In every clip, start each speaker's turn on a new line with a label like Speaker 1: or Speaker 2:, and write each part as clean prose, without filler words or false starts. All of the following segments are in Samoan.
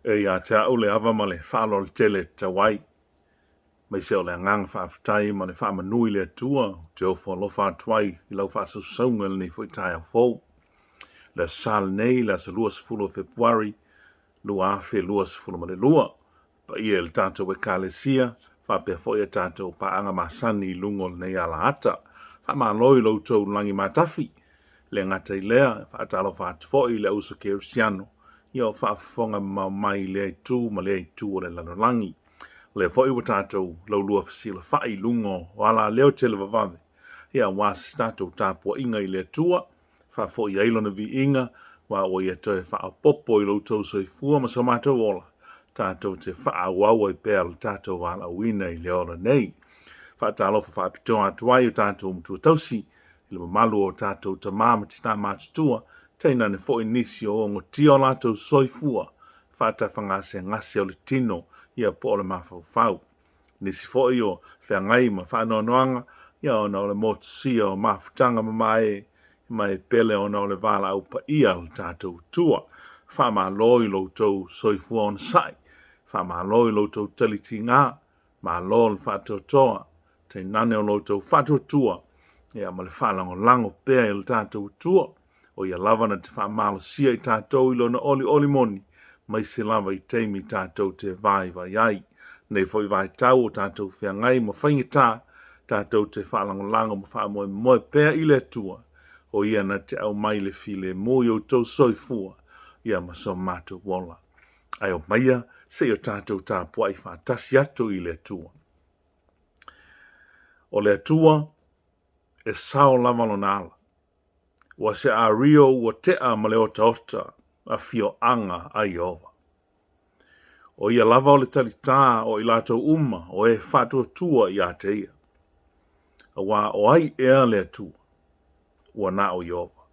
Speaker 1: E ia te au le ava ma le faaaloalo tele e tatau ai, aemaise o le agaga faafetai ma le faamanu i le Atua ou te ofo alofa atu ai i lau faasausauga i lenei foi taeao fou. Le Aso Sa lenei, le aso 20 o Fepuari 2022, paia i le tatou Ekalesia faapea foi a tatou paaga masani i luga o lenei alaata. Faamalo i lo outou lagi matafi. E le gata i lea, e faatalofa atu foi i le auuso kerisiano ia o faafofoga mamao mai i lea itu ma lea itu o le lalolagi. O lea foi ua tatou laulua fesilafai i luga o alaleo televavave ia aua se tatou tapuaiga i le Atua Faafoi ai Lona viiga, aua ua Ia toe faaopoopo i lo outou soifua ma so matou ola, tatou te faaauau ai pea le tatou valaauina i le ola nei. Faatalofa faapitoa atu ai i o tatou matua tausi, i le mamalu o tatou tama ma tina matutua, tainane foi nisi o ogotia o latou soifua faatafagasegase o le tino ia po o le mafaufau. Nisi foi o feagai ma faanoanoaga ia ona o le motusia o mafutaga mamae ma e pele ona o le valaau paia a le tatou Atua. Faamalo i lo outou soifua onosai, faamalo i lo outou talitiga, malo le faatoatoa, tainane o lo outou faatuatua ia ma le faalagolago pea i le tatou Atua. O ia lava na te faamalosia i tatou i lona olioli moni, aemaise lava i taimi tatou te vaivai ai. Nei foi vaitau o tatou feagai ma faigata, tatou te faalagolago ma faamoemoe pea i le Atua, o ia na te aumai le filemu i outou soifua, ia ma so matou ola. Ae omaia se i o tatou tapuai faatasi atu i le Atua. O le Atua e sao lava lona ala. Ua se ario ua tea ma le otaota afioaga a Ieova. O ia lava o le talitā o i latou uma o e faatuatua ia te ia. Aua o ai ea le Atua? Ua na o Ieova.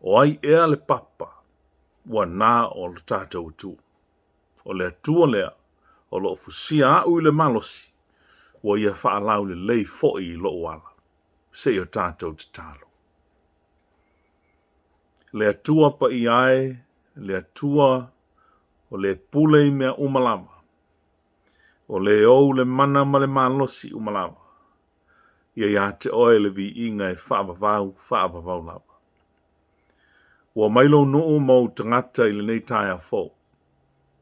Speaker 1: O ai ea le Papa? Ua na o lo tatou Atua. O le Atua lea o lo o fusia au i le malosi, ua ia faalaulelei foi i lou ala. Se i o tatou tatalo. Le Atua paia e, le Atua o le pule i mea uma lava, o le ou le mana ma le malosi uma lava, ia ia te oe le viiga e faavavau, faavavau lava. Ua omai lou nuu ma ou tagata i lenei taeao fou.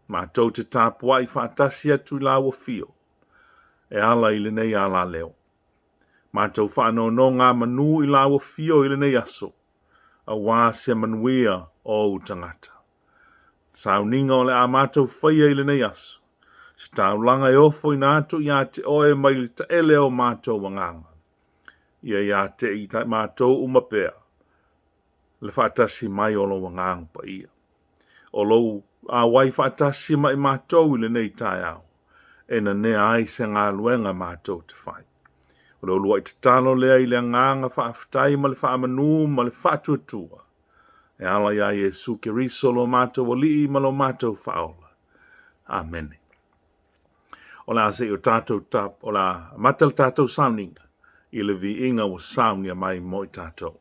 Speaker 1: Matou te tapuai faatasi atu i lāua fio, e ala i lenei alaleo. Matou faanonogamanu i lāua fio i lenei aso, aua se manuia o ou tagata. Sauniga o le a matou faia i lenei aso, se taulaga e ofoina atu ia te oe mai le taele o matou agaga. Ia ia te i matou uma pea le faatasi mai o lou Agaga Paia. O lou auai faatasi ma i matou i lenei taeao, e nanea ai se galuega matou te fai. O le uluai tatalo lea i le agaga faafetai ma le faamanu ma le faatuatua, e ala iā Iesu Keriso lo matou Alii ma lo matou Faaola. Amene. O le a se i o tatou tap, o le a amata le tatou sauniga i le viiga ua saunia mai mo i tatou.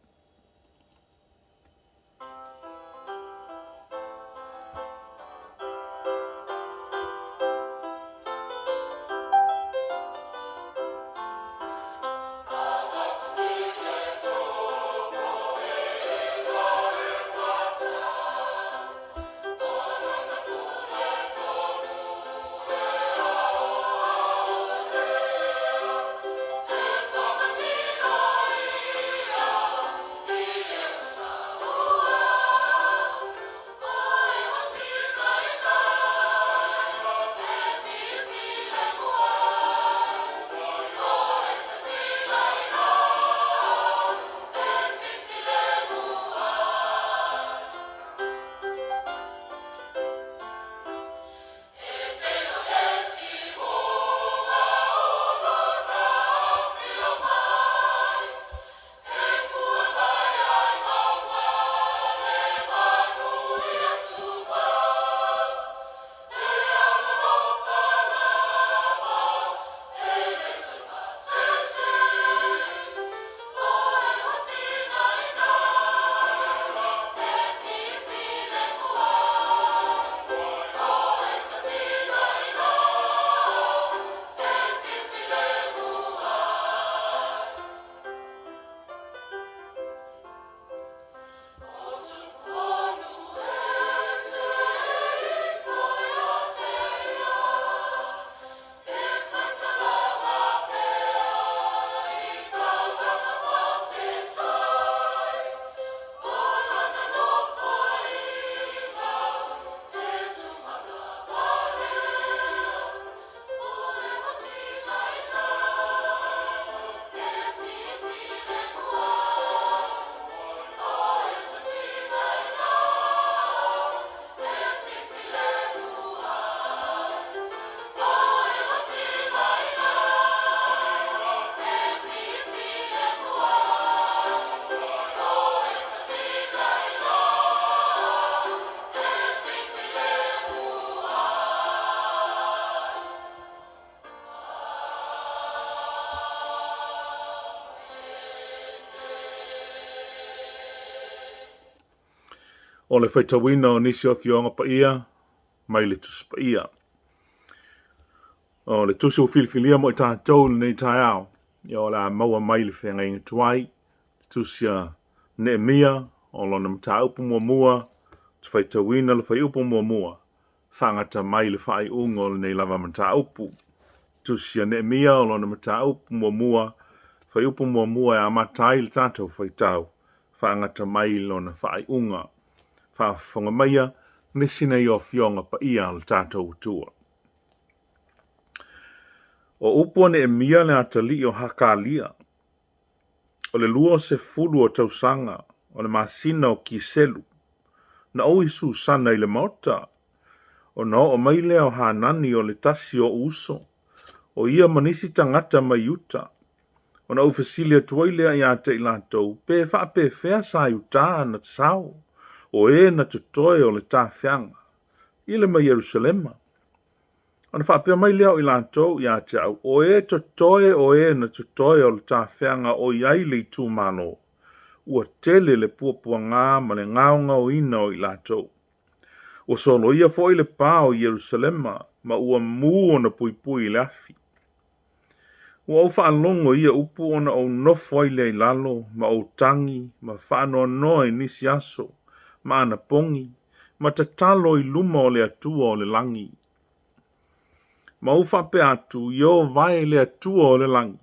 Speaker 1: O le faitauina o nisi o Afioaga Paia mai le Tusi Paia. O le tusi ua filifilia mo i tatou i lenei taeao, ia o le a maua mai le feagaiga tuai, le tusi a Neemia, o lona mataupu muamua, te faitauina le fuaiupu muamua, faagata mai le faaiuga o lenei lava mataupu. Tusi a Neemia o lona mataupu muamua, fuaiupu muamua e amata ai le tatou faitau, faagata mai lona faaiuga. Faafofoga maia nisi nei o Afioga Paia a le tatou Atua. O upu a Neemia le atalii o Hakalia, o le 20 o tausaga o le masina o Kiselu, na ou i Susana i le maota, ona oo mai lea o Hanani o le tasi o ou uso, o ia ma nisi tagata mai Iuta. Ona ou fesili atu ai lea ia te i latou, pe faapefea sa Iuta na sao, o e na totoe o le tafeaga, i le mai Ierusalema. Ona faapea mai lea o i latou ia te au, o e totoe o e na totoe o le tafeaga o i ai le itumalo, ua tele le puapuaga ma le gaogaoina o i latou. Ua soloia foi le pa o Ierusalema, ma ua mu ona puipui i le afi. Ua ou faalogo i ia upu ona ou nofo ai lea i lalo ma ou tagi ma faanoanoa i nisi aso ma anapogi ma tatalo i luma o le Atua o le lagi. Ma ou faapea atu, Ieova e le Atua o le lagi,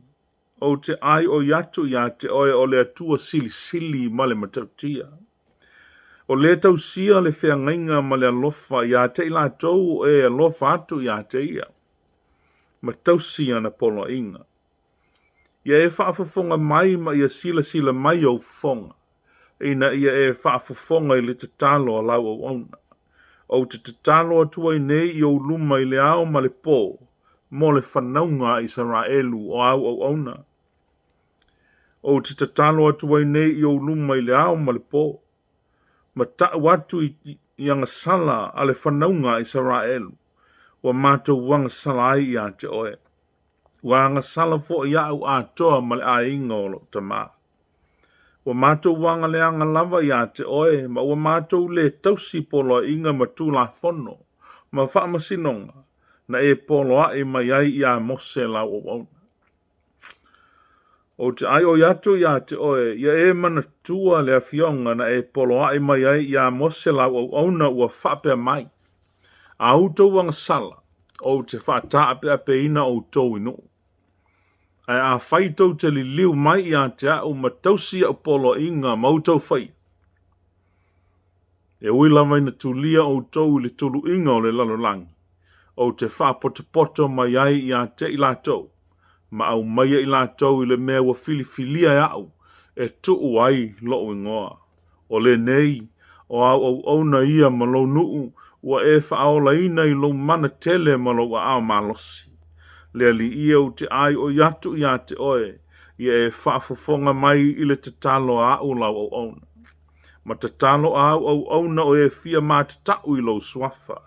Speaker 1: ou te aioi atu ia te oe o le Atua silisili ma le matautia. O le tausia le feagaiga ma le alofa ia te i latou o e alofa atu ia te ia, ma tausi ana poloaiga. Ia e faafofoga mai ma ia silasila mai ou fofoga, ina ia e faafofoga i le tatalo a lau auauna. Ou te tatalo atu ai nei i ou luma i le ao ma le pō, mo le fanauga a Isaraelu o āu auauna. Ou te tatalo atu ai nei i ou luma i le ao ma le pō, ma ta'u atu i agasala a le fanauga a Isaraelu, ua matou agasala ai ia te oe. Ua agasala foi a'u atoa ma le aiga o lo'u tamā. Ua matou agaleaga lava ia te oe, ma ua matou lē tausi poloaiga ma tulafono ma faamasinoga na e poloa'i mai ai iā Mose lau auauna. Ou te aioi atu ia te oe, ia e manatua le afioga na e poloa'i mai ai iā Mose lau auauna ua faapea mai, A outou agasala, ou te faataapeapeina outou i nuu. Ae afai tou te liliu mai ia te a'u ma tausi a'u poloaiga ma outou faia, e ui lava ina tulia outou i le tuluiga o le lalolagi, ou te faapotopoto mai ai ia te i latou, ma aumaia i latou i le mea ua filifilia e a'u e tuu ai lo'u igoa. O lenei, o āu auauna ia ma lou nuu ua e faaolaina i lou mana tele ma lou aao malosi. Le Alii e, ou te aioi atu ia te oe, ia e faafofoga mai i le tatalo a a'u lau auauna. Ma tatalo a āu auauna o e fia matata'u i lou suafa,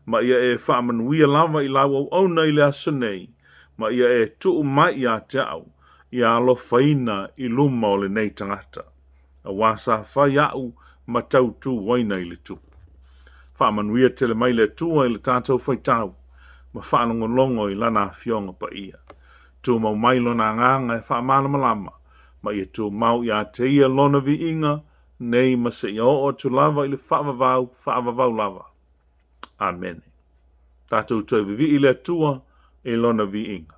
Speaker 1: ma ia e faamanuia lava i lau auauna i le aso nei, ma ia e tuu mai ia te a'u, ia alofaina i luma o lenei tagata. Auā sa fai a'u ma tautuaina i le Tupu. Faamanuia tele mai le Atua i le tatou faitau ma faalogologo i Lana Afioga Paia. Tumau mai Lona Agaga e faamalamalama ma ia tumau ia te Ia Lona viiga nei ma seia oo atu lava i le faavavau faavavau lava. Amene. Tatou toe vivii i le Atua i Lona viiga.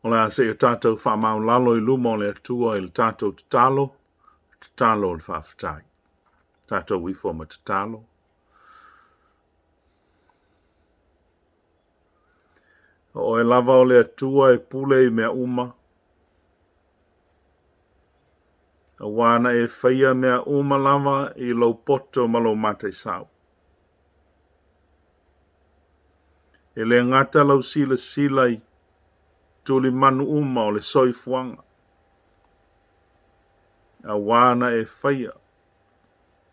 Speaker 1: O le a seia tatou faamaulalo i luma o le Atua i le tatou tatalo, tatalo o le faafetai. Tatou ifo ma tatalo. O oe lava o le Atua e pule i mea uma, auā na e faia mea uma lava i lou poto ma lou mataisau. E le gata lau silasila i tulimanu uma o le soifuaga, auā na e faia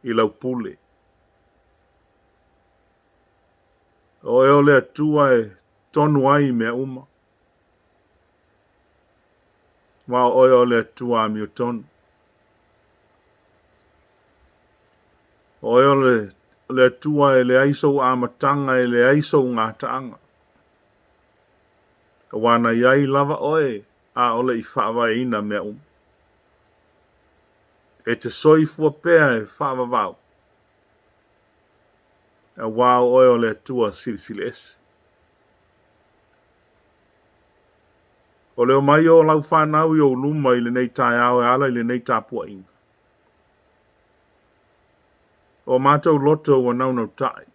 Speaker 1: i lau pule. O oe o le Atua e tonu ai mea uma, aua o oe o le Atua amiotonu. O oe o le Atua e leai sou amataga, e leai sou gataaga. Auā na i ai lava oe a o le i faavaeina mea uma. E te soifua pea e faavavau, auā o oe o le Atua Silisili Ese. O le omai o lau fanau i ou luma i lenei taeao e ala i lenei tapuaiga. O matou loto ua naunautai,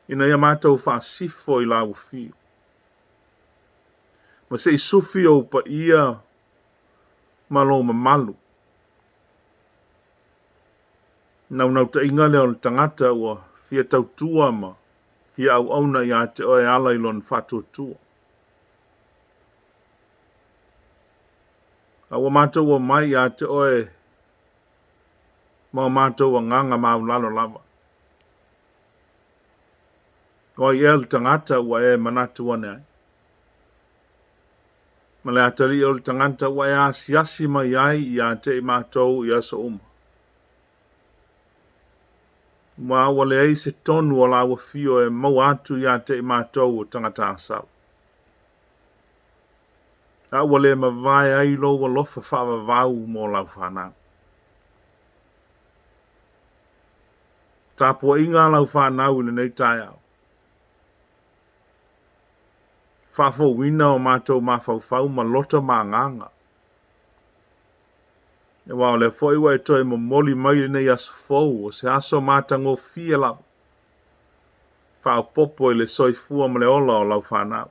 Speaker 1: ina ia matou faasifo i lau afio, ma se i sufi ou paia ma lou mamalu. Naunautaiga lea o le tagata ua fia tautua ma fia auauna ia te oe e ala i lona faatuatua. A ua matou omai ia te oe ma o matou agaga maulalo lava. O ai ea le tagata ua e manatu ane ai? Ma le atalii o le tagata ua e asiasi mai ai ia te i matou i aso uma. Aua ua leai se tonu o lau afio e maua atu ia te i matou o tagata asau. A ua le mavae ai lou alofa faavavau mo lau fanau. Tapuaiga a lau fanau i lenei taeao. Faafouina o matou mafaufau ma loto ma agaga. Aua o lea foi ua e toe momoli mai lenei aso fou, o se aso matagofie lava, faaopoopo i le soifua ma le ola o lau fanau.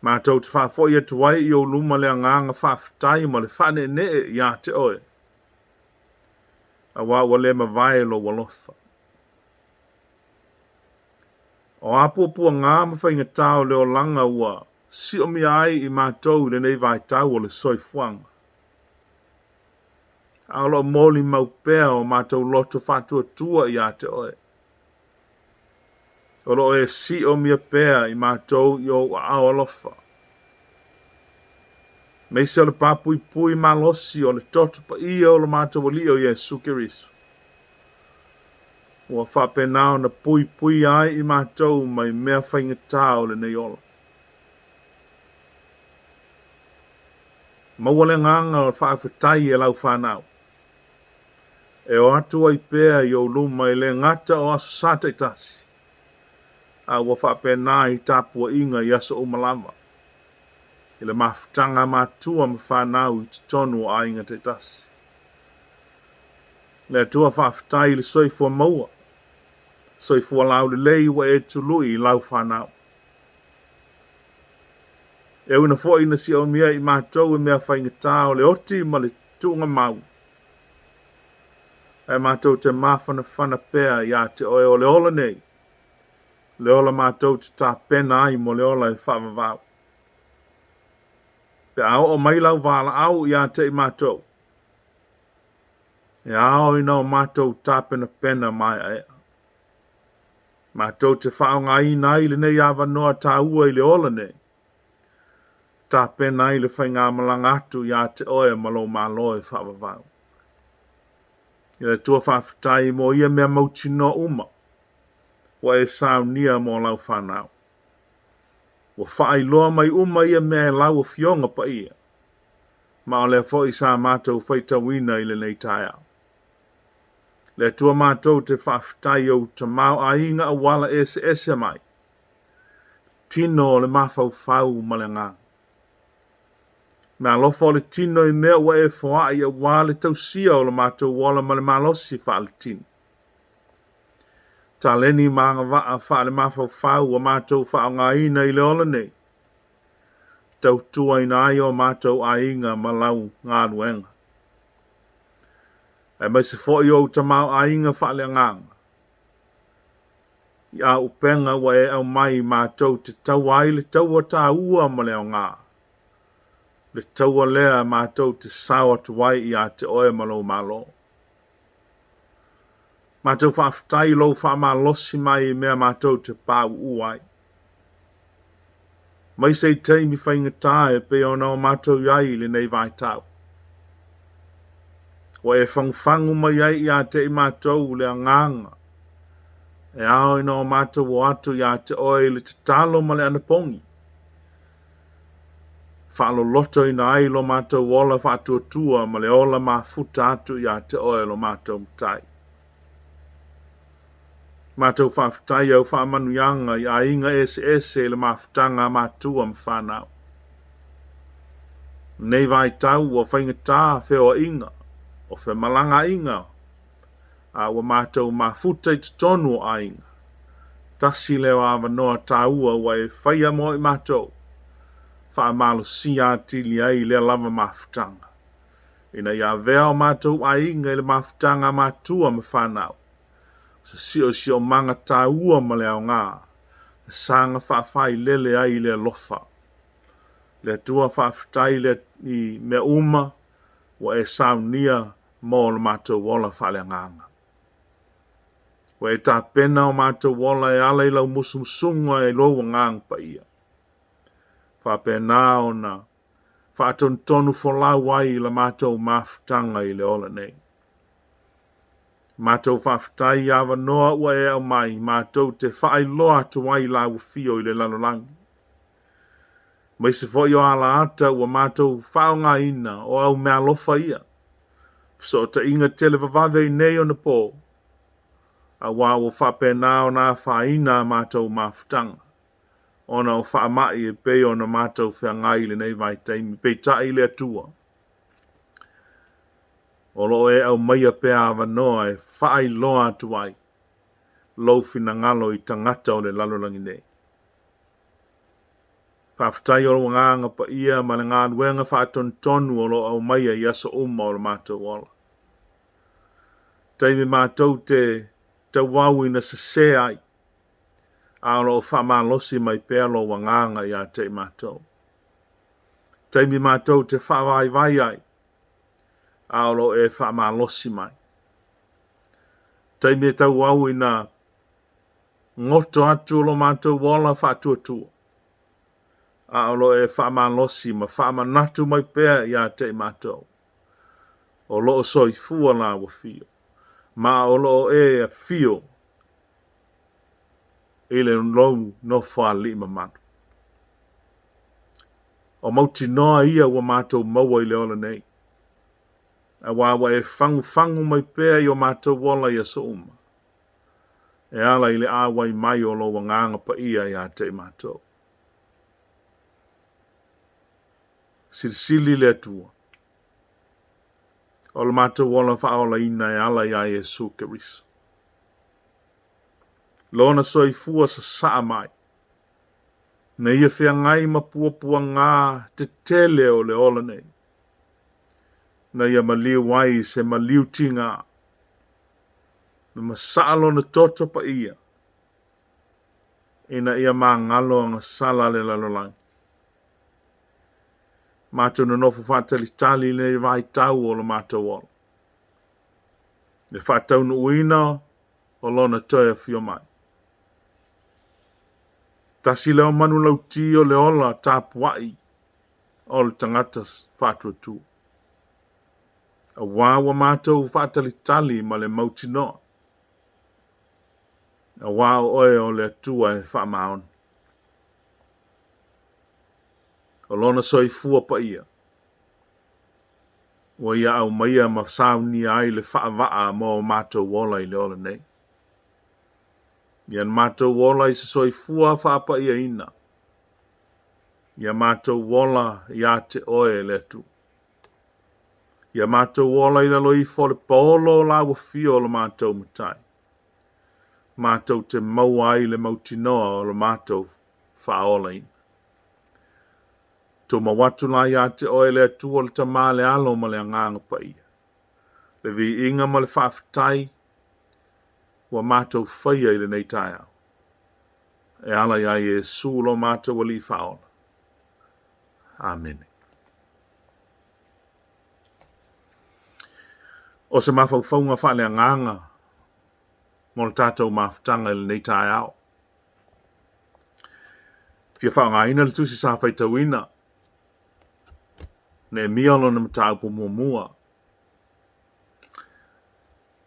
Speaker 1: Matou te faafoi atu ai i ou luma le agaga faafetai ma le faaneenee ia te oe, aua ua le mavae lou alofa. O a puapuaga ma faigata o le olaga ua siomia ai i matou i lenei vaitau o le soifuaga, a o lo o molimau pea o matou loto faatuatua ia te oe. O lo o e siomia pea i matou i ou aao alofa. Aemaise o le papuipui malosi o le toto paia o lo matou Alii o Iesu Keriso, ua faapena ona puipuia ai i matou mai mea faigata o lenei ola. Maua le agaga o le faafetai e lau fanau, e o atu ai pea i ou luma e le gata o Aso Sa taitasi, a ua faapena i tapuaiga i aso uma lava, i le mafutaga a matua ma fanau i totonu o aiga taitasi. Le Atua faafetai i le soifua maua, soifua laulelei ua e tului i lau fanau. E uina foi ina siomia i matou i mea faigata o le oti ma le tuugamau, ae matou te mafanafana pea ia te oe o le ola nei, le ola matou te tapena ai mo le ola e faavavau. Pe a oo mai lau valaau ia te i matou, e ao ina o matou tapenapena maeaea. Matou te faaaogaina ai lenei avanoa taua i le ola nei, tapena ai le faigamalaga atu ia te oe ma lou Malo e faavavau. E le Atua faafetai mo ia mea mautinoa uma ua e saunia mo lau fanau. Ua faailoa mai uma ia mea e lau Afioga Paia, ma o lea foi sa matou faitauina i lenei taeao. Le Atua matou te faafetai i ou tamaoaiga auala eseese mai. tino o le mafaufau ma le agaga. Meaalofa o le tino i mea ua e foai aua le tausia o lo matou ola ma le malosi faale-tino. Taleni ma agavaa faale-mafaufau ua matou faaaogaina i le ola nei, tautuaina ai o matou aiga ma lau galuega. Aemaise foi ou tamaoaiga faaleagaga, i auupega ua e aumai matou te taua ai le taua taua ma le aoga, le taua lea matou te sao atu ai ia te oe ma lou Malo. Matou faafetai i lou faamalosi mai i mea matou te pāuū ai. Mai se i taimi faigata e pei ona o matou i ai i lenei vaitau. Ua e fagufagu mai ai ia te i matou le agaga e ao ina o matou o atu ia te oe i le tatalo ma le anapogi, faalolotoina ai lo matou ola faatuatua ma le ola mafuta atu ia te oe lo matou Matai. Matou faafetai i au faamanuiaga i aiga eseese i le mafutaga a matua ma fanau. Lenei vaitau ua faigata feoaiga o femalagaaiga a ua matou mafuta i totonu o aiga. Tasi lea o avanoa taua ua e faia mo i matou, faamalosia atili ai lea lava mafutaga, ina ia avea o matou aiga i le mafutaga a matua ma fanau, se siosiomaga taua ma le aoga, e saga faafailele ai le alofa. Le Atua faafetai le i mea uma ua e saunia mo lo matou ola faaleagaga. Ua e tapena o matou ola e ala i lau musumusuga i lou agaga paia. Faapena ona faatonutonu folau ai i la matou mafutaga i le ola nei. Matou faafetai i avanoa ua e aumai matou te faailoa atu ai lau afio i le lalolagi. Aemaise foi o alaata ua matou faaaogaina o au meaalofa ia. Fesootaiga televavave i nei ona pō, aua ua faapena ona afaina a matou mafutaga, ona o faamai e pei ona matou feagai i lenei vaitaimi, peitai le Atua, o lo o e aumaia pea avanoa e faailoa atu ai lou finagalo i tagata o le lalolagi nei. Faafetai o lou agaga paia ma le galuega faatonutonu o lo o aumaia i aso uma o lo matou ola. Taimi matou te tauau ina sesē ai, a o lo o faamalosi mai pea lou agaga ia te i matou. Taimi matou te faavaivai ai, a o lo o e faamalosi mai. Taimi e tauau ina goto atu lo matou ola faatuatua, a o lo o e faamalosi ma faamanatu mai pea ia te i matou. O lo o soifua lau afio, ma o lo o e afio i le lou nofoalii mamalu. O mautinoa ia ua matou maua i le ola nei, aua ua e fagufagu mai pea i o matou ola i aso uma, e ala i le auai mai o lou agaga paia ia te i matou. Silisili le Atua, o le matou ola faaolaina e ala iā Iesu Keriso. Lona soifua sasaa mai, na ia feagai ma puapuagā tetele o le ola nei, na ia maliu ai se maliu tigā, na masaa lona toto paia, ina ia magalo agasala le lalolagi. Matou nonofo faatalitali i lenei vaitau o lo matou ola, le faataunuuina o lona toe afio mai. Tasi lea o manulauti o le ola tapuai o le tagata faatuatua, aua ua matou faatalitali ma le mautinoa, aua o oe o le Atua e faamaoni. O lona soifua paia ua ia aumaia ma saunia ai le faavaa mo matou ola i le ola nei. Ia na matou ola i se soifua faapaiaina. Ia matou ola iā te Oe e le Atua. Ia matou ola i lalo ifo o le paolo o lauafio o lo matou Matai, matou te maua ai le mautinoa o lo matou faaolaina. Tumau atu la iā te Oe le Atua le Tama le Alo ma le Agaga Paia, le viiga ma le faafetai ua matou faia i lenei taeao, e ala iā Iesu lo matou Alii Faaola. Amene. O se mafaufauga faaleagaga mo le tatou mafutaga i lenei taeao. Fia faaaogaina le tusi sa faitauina Neemia lona mataupu muamua.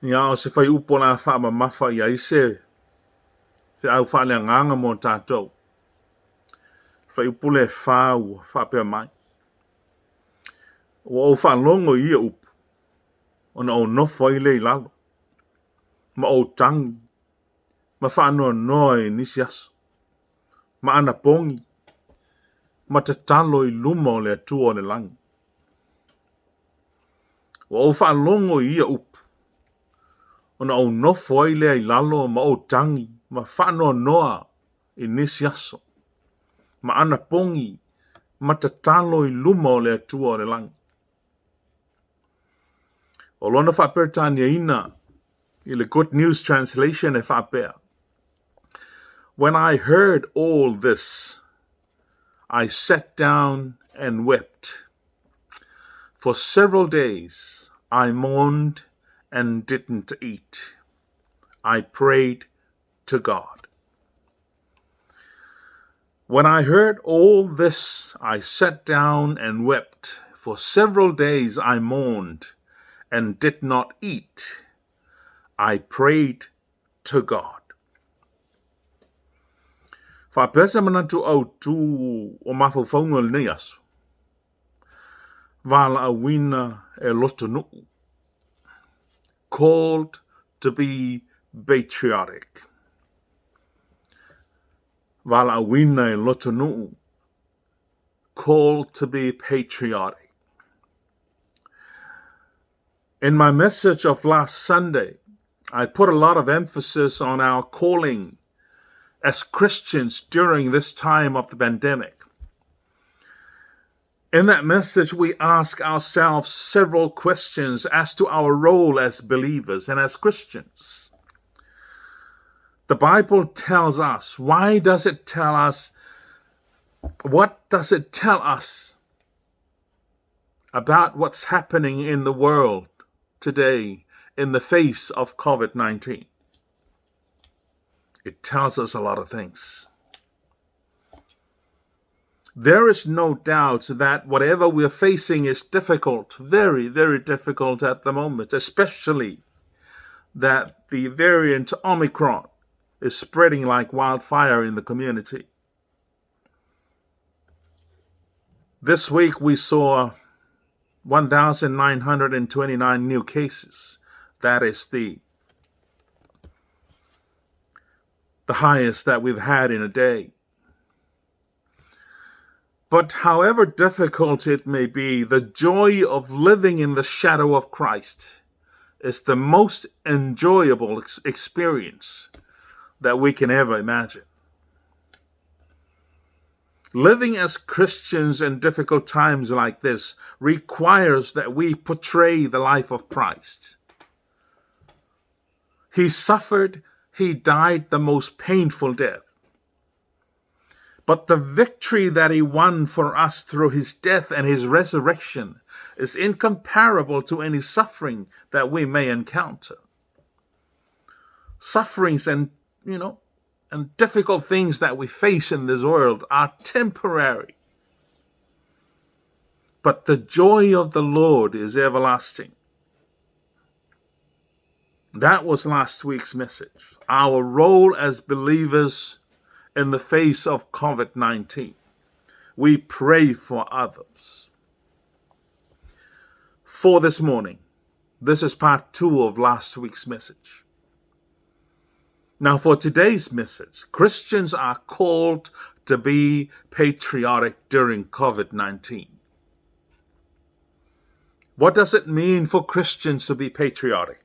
Speaker 1: Ia, o se fuaiupu o le a faamamafa i ai se feau faaleagaga mo tatou. Fuaiupu lea e 4 ua faapea mai. Ua ou faalogo i ia upu, ona ou nofo ai lea i lalo, ma ou tagi, ma faanoanoa i nisi aso, ma anapogi, ma tatalo i luma o le Atua o le lagi. Ua ou faalogo i ia upu, ona ou nofo ai lea i lalo ma ou tagi, ma faanoanoa i nisi aso, ma anapogi, ma tatalo i luma o le Atua o le lagi. O lona faaperetaniaina i le Good News Translation e faapea, When I heard all this, I sat down and wept. For several days I mourned and didn't eat. I prayed to God. When I heard all this, I sat down and wept. For several days I mourned and did not eat. I prayed to God. Faapea se manatu autū o mafaufauga o lenei aso. Valaauina e lotonuu. Called to be patriotic. Valaauina e lotonuu. Called to be patriotic. In my message of last Sunday, I put a lot of emphasis on our calling as Christians during this time of the pandemic. In that message, we ask ourselves several questions as to our role as believers and as Christians. The Bible tells us, why does it tell us, what does it tell us about what's happening in the world today in the face of COVID-19? It tells us a lot of things. There is no doubt that whatever we're facing is difficult, very, very difficult at the moment, especially that the variant Omicron is spreading like wildfire in the community. This week we saw 1,929 new cases. That is the highest that we've had in a day. But however difficult it may be, the joy of living in the shadow of Christ is the most enjoyable experience that we can ever imagine. Living as Christians in difficult times like this requires that we portray the life of Christ. He suffered, he died the most painful death. But the victory that he won for us through his death and his resurrection is incomparable to any suffering that we may encounter. Sufferings and difficult things that we face in this world are temporary. But the joy of the Lord is everlasting. That was last week's message. Our role as believers in the face of COVID-19. We pray for others. For this morning, this is part 2 of last week's message. Now for today's message, Christians are called to be patriotic during COVID-19? What does it mean for Christians to be patriotic?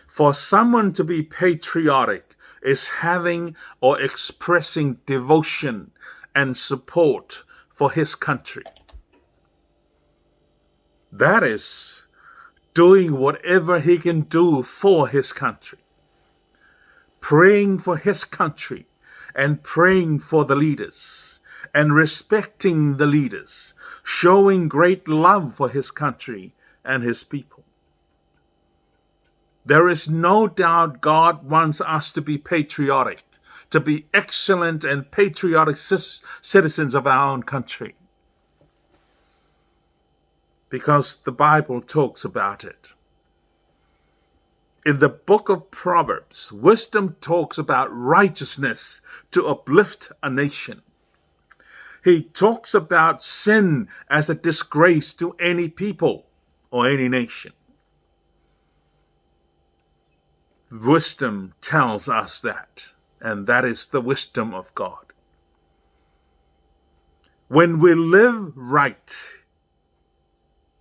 Speaker 1: For someone to be patriotic is having or expressing devotion and support for his country. That is doing whatever he can do for his country, praying for his country and praying for the leaders and respecting the leaders, showing great love for his country and his people. There is no doubt God wants us to be patriotic, to be excellent and patriotic citizens of our own country. Because the Bible talks about it. In the book of Proverbs, wisdom talks about righteousness to uplift a nation. He talks about sin as a disgrace to any people or any nation. Wisdom tells us that, and that is the wisdom of God. When we live right,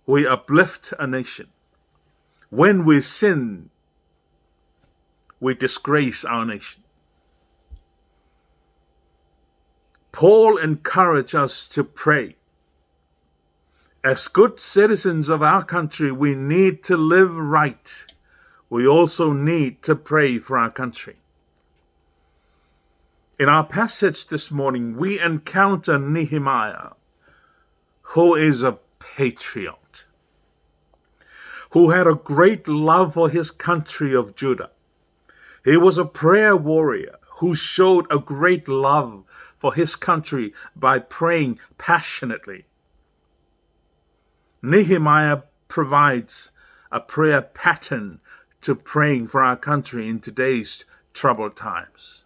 Speaker 1: we uplift a nation. When we sin, we disgrace our nation. Paul encouraged us to pray. As good citizens of our country, we need to live right. We also need to pray for our country. In our passage this morning, we encounter Nehemiah, who is a patriot, who had a great love for his country of Judah. He was a prayer warrior who showed a great love for his country by praying passionately. Nehemiah provides a prayer pattern to praying for our country in today's troubled times.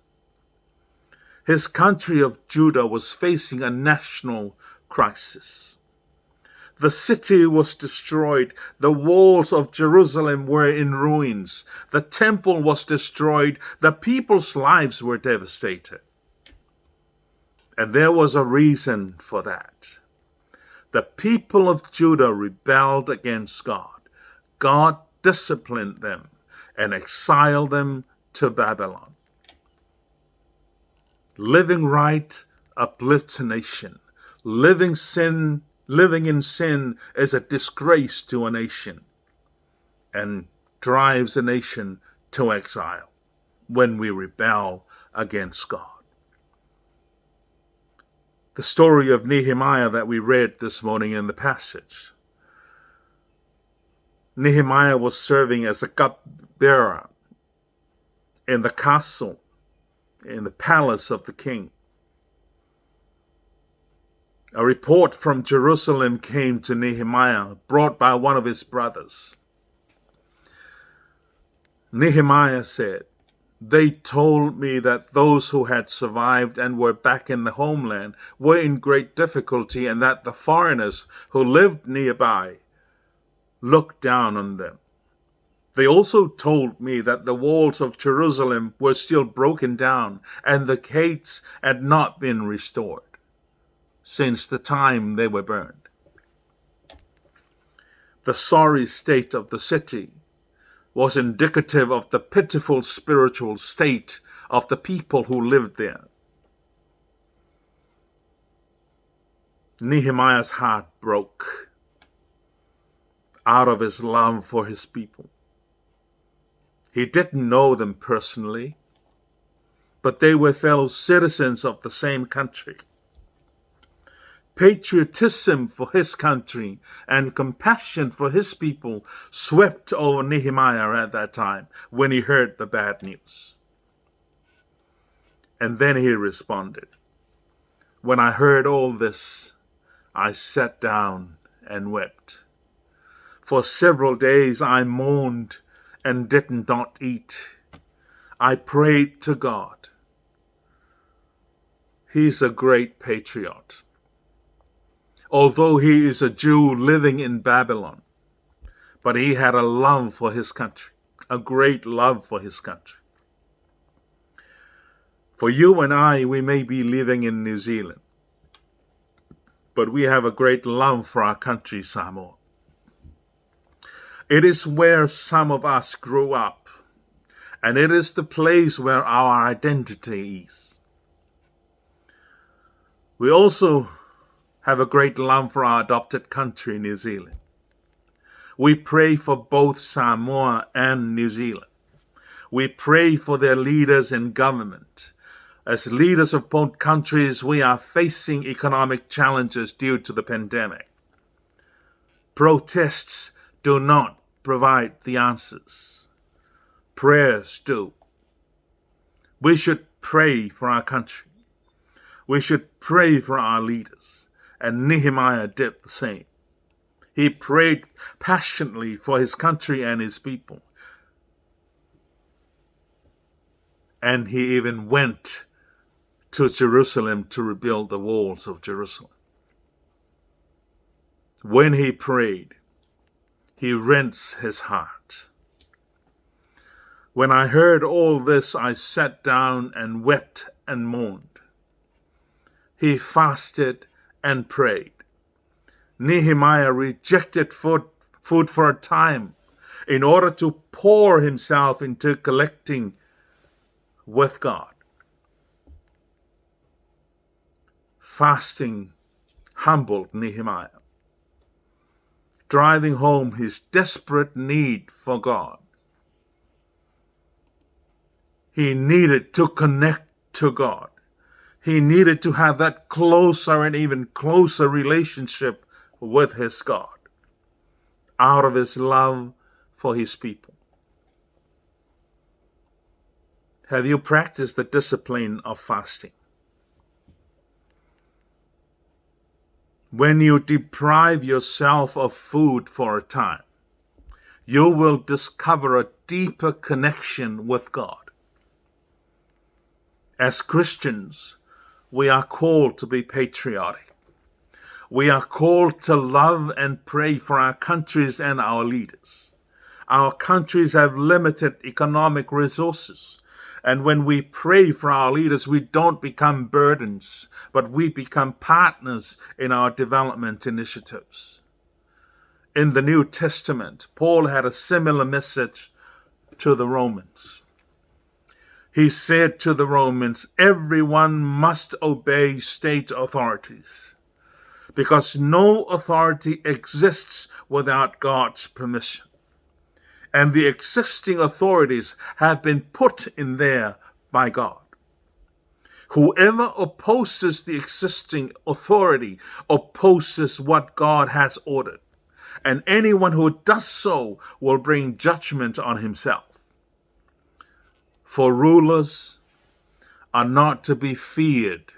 Speaker 1: His country of Judah was facing a national crisis. The city was destroyed. The walls of Jerusalem were in ruins. The temple was destroyed. The people's lives were devastated. And there was a reason for that. The people of Judah rebelled against God. God disciplined them and exiled them to Babylon. Living right uplifts a nation. Living in sin is a disgrace to a nation and drives a nation to exile when we rebel against God. The story of Nehemiah that we read this morning in the passage. Nehemiah was serving as a cupbearer in the castle, in the palace of the king. A report from Jerusalem came to Nehemiah, brought by one of his brothers. Nehemiah said, "They told me that those who had survived and were back in the homeland were in great difficulty, and that the foreigners who lived nearby looked down on them. They also told me that the walls of Jerusalem were still broken down and the gates had not been restored since the time they were burned." The sorry state of the city was indicative of the pitiful spiritual state of the people who lived there. Nehemiah's heart broke out of his love for his people. He didn't know them personally, but they were fellow citizens of the same country. Patriotism for his country and compassion for his people swept over Nehemiah at that time when he heard the bad news. And then he responded, "When I heard all this, I sat down and wept. For several days I mourned and did not eat. I prayed to God." He's a great patriot. Although he is a Jew living in Babylon, but he had a love for his country, a great love for his country. For you and I, we may be living in New Zealand, but we have a great love for our country, Samoa. It is where some of us grew up, and it is the place where our identity is. We also have a great love for our adopted country, New Zealand. We pray for both Samoa and New Zealand. We pray for their leaders and government. As leaders of both countries, we are facing economic challenges due to the pandemic. Protests do not provide the answers. Prayers do. We should pray for our country. We should pray for our leaders. And Nehemiah did the same. He prayed passionately for his country and his people. And he even went to Jerusalem to rebuild the walls of Jerusalem. When he prayed, he rents his heart. When I heard all this, I sat down and wept and mourned. He fasted and prayed. Nehemiah rejected food, food for a time in order to pour himself into collecting with God. Fasting humbled Nehemiah, driving home his desperate need for God. He needed to connect to God. He needed to have that closer and even closer relationship with his God out of his love for his people. Have you practiced the discipline of fasting? When you deprive yourself of food for a time, you will discover a deeper connection with God. As Christians, we are called to be patriotic. We are called to love and pray for our countries and our leaders. Our countries have limited economic resources. And when we pray for our leaders, we don't become burdens, but we become partners in our development initiatives. In the New Testament, Paul had a similar message to the Romans. He said to the Romans, Everyone must obey state authorities because no authority exists without God's permission. And the existing authorities have been put in there by God. Whoever opposes the existing authority opposes what God has ordered, and anyone who does so will bring judgment on himself. For rulers are not to be feared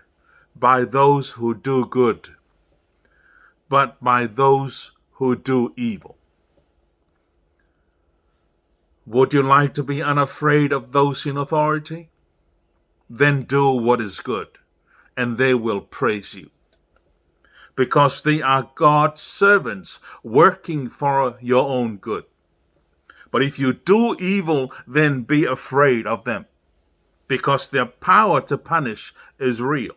Speaker 1: by those who do good, but by those who do evil. Would you like to be unafraid of those in authority? Then do what is good, and they will praise you. Because they are God's servants working for your own good. But if you do evil, then be afraid of them, because their power to punish is real.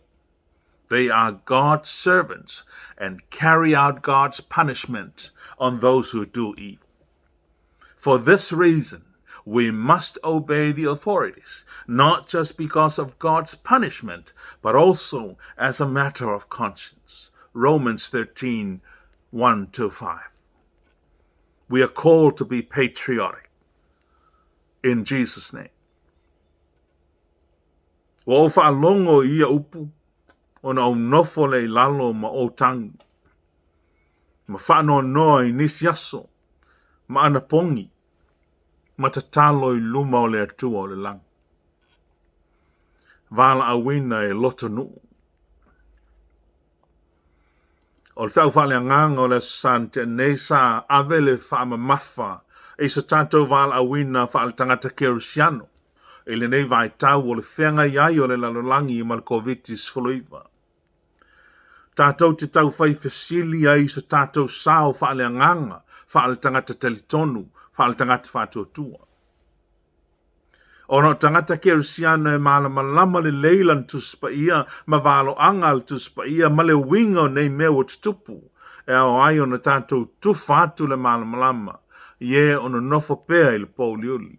Speaker 1: They are God's servants and carry out God's punishment on those who do evil. For this reason, we must obey the authorities, not just because of God's punishment, but also as a matter of conscience. Romans 13 1 to 5. We are called to be patriotic in Jesus' name. Ua ou faalogo i ia upu, ona ou nofo lea i lalo ma ou tagi, ma faanoanoa i nisi aso, ma anapogi, ma tatalo i luma o le Atua o le lagi. Valaauina e lotonuu. O le feau faaleagaga o le Aso Sa na tea nei sa ave le faamamafa i so tatou valaauina faaletagata kerisiano i lenei vaitau o le feagai ai o le lalolagi ma le Koviti-19. Tatou te taufai fesili ai i so tatou sao faaleagaga, faaletagata talitonu, faaletagata faatuatua. Ona o tagata kerisiano e malamalama lelei lana Tusi Paia ma valoaga a le Tusi Paia ma le uiga o nei mea ua tutupu, e ao ai ona tatou tufa atu le malamalama i e o nonofo pea i le pōuliuli.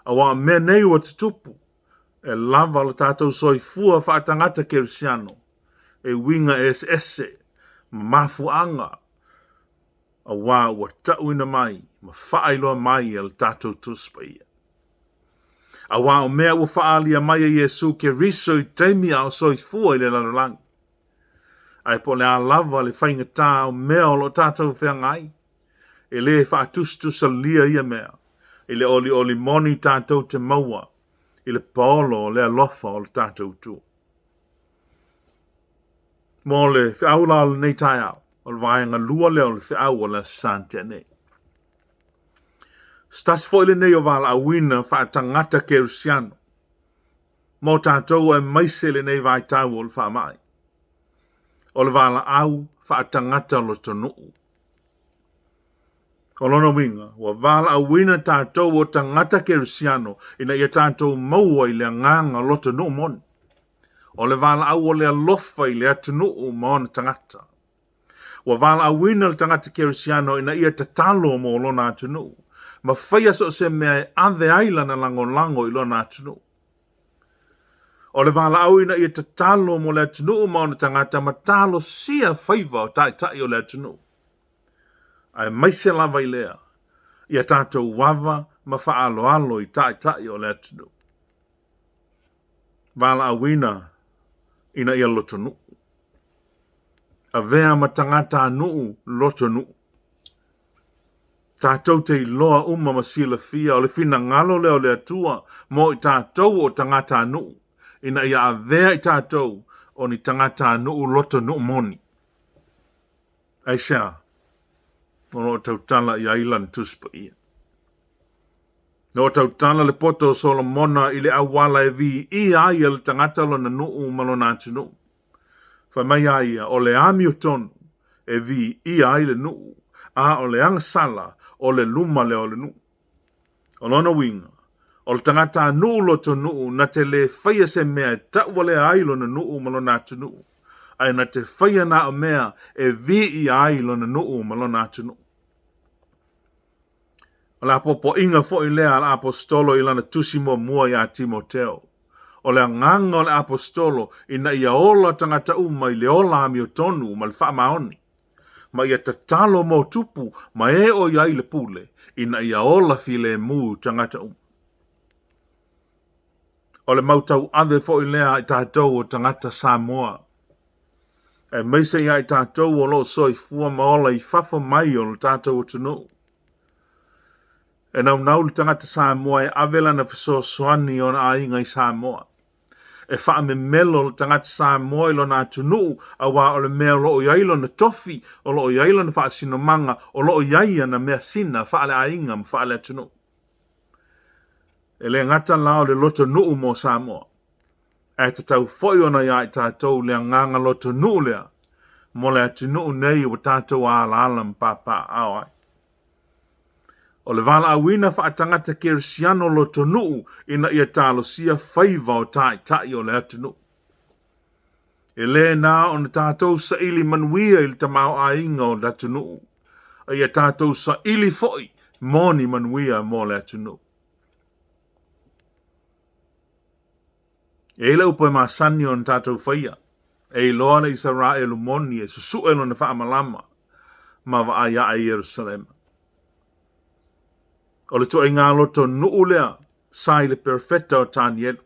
Speaker 1: Aua o mea nei ua tutupu, e lava lo tatou soifua faatagata kerisiano e uiga eseese ma mafuaaga aua ua tauina mai ma faailoa mai e le tatou Tusi Paia. Aua o mea ua faaalia mai e Iesu Keriso i taimi a o soifua i le lalolagi. Ae po o le a lava le faigata o mea o lo o tatou feagai, e lē faatusatusalia ia mea i le olioli moni tatou te maua i le paolo o le alofa o le tatou Atua. Mo le feau la o lenei taeao, o le vaega lua lea o le feau o le Aso Sa na tea nei. Se tasi foi lenei o valaauina faatagata kerisiano mo tatou aemaise lenei vaitau o le faamai. O le valaau faatagata lotonuu. O lona uiga, ua valaauina tatou o tagata kerisiano ina ia tatou maua i le agaga lotonuu moni. O le valaau o le alofa i le atunuu ma ona tagata. Ua valaauina le tagata kerisiano ina ia tatalo mo lona atunuu, ma faia so o se mea e ave ai lana lagolago i lona atunuu. O le valaau ina ia tatalo mo le atunuu ma ona tagata ma talosia faiva o taitai o le atunuu. Aemaise lava i lea, ia tatou ava ma faaaloalo i taitai o le atunuu. Valaauina ina ia lotonuu. Avea ma tagatanuu lotonuu. Tatou te iloa uma ma silafia o le finagalo lea o le Atua mo i tatou o tagatanuu, ina ia avea i tatou o ni tagatanuu lotonuu moni. Aisea? O lo o tautala i ai lana Tusi Paia. O lo o tautala le poto o Solomona i le auala e viia ai e le tagata lona nuu ma lona atunuu. Fai mai a ia, o le amiotonu e viia ai le nuu, a o le agasala o le luma lea o le nuu. O lona uiga, o le tagatanuu lotonuu na te lē faia se mea e tauvalea ai lona nuu ma lona atunuu, ae na te faia na o mea e viia ai lona nuu ma lona atunuu. O le apoapoaiga foi lea a le Aposetolo i lana tusi muamua iā Timoteo. O le agaga o le Aposetolo ina ia ola tagata uma i le ola amiotonu ma le faamaoni, ma ia tatalo mo tupu ma e o i ai le pule ina ia ola filemu tagata uma. O le mau tauave foi lea a i tatou o tagata Samoa, aemaise ia i tatou o lo o soifua ma ola i fafo mai o le tatou atunuu. E naunau le tagata Samoa e ave lana fesoasoani i ona aiga i Samoa. E faamemelo le tagata Samoa i lona atunuu aua o le mea o lo o i ai lona tofi, o lo o i ai lona faasinomaga, o lo o i ai ana measina faaleaiga ma faaleatunuu. E le gata la o le lotonuu mo Samoa, ae tatau foi ona iā i tatou le agaga lotonuu lea mo le atunuu nei ua tatou alaala ma papaaao ai. O le valaauina faatagata kerisiano lotonuu ina ia talosia faiva o taitai o le atunuu. E lē na ona tatou saili manuia i le tamaoaiga o le atunuu, a ia tatou saili foi mo ni manuia mo le atunuu. E i ai le upu e masani ona tatou faia, e iloa le Isaraelu moni e susu'e lona faamalama ma vaai ae i Ierusalema. O le ituaiga lotonuu lea sa i le perofeta o Tanielu.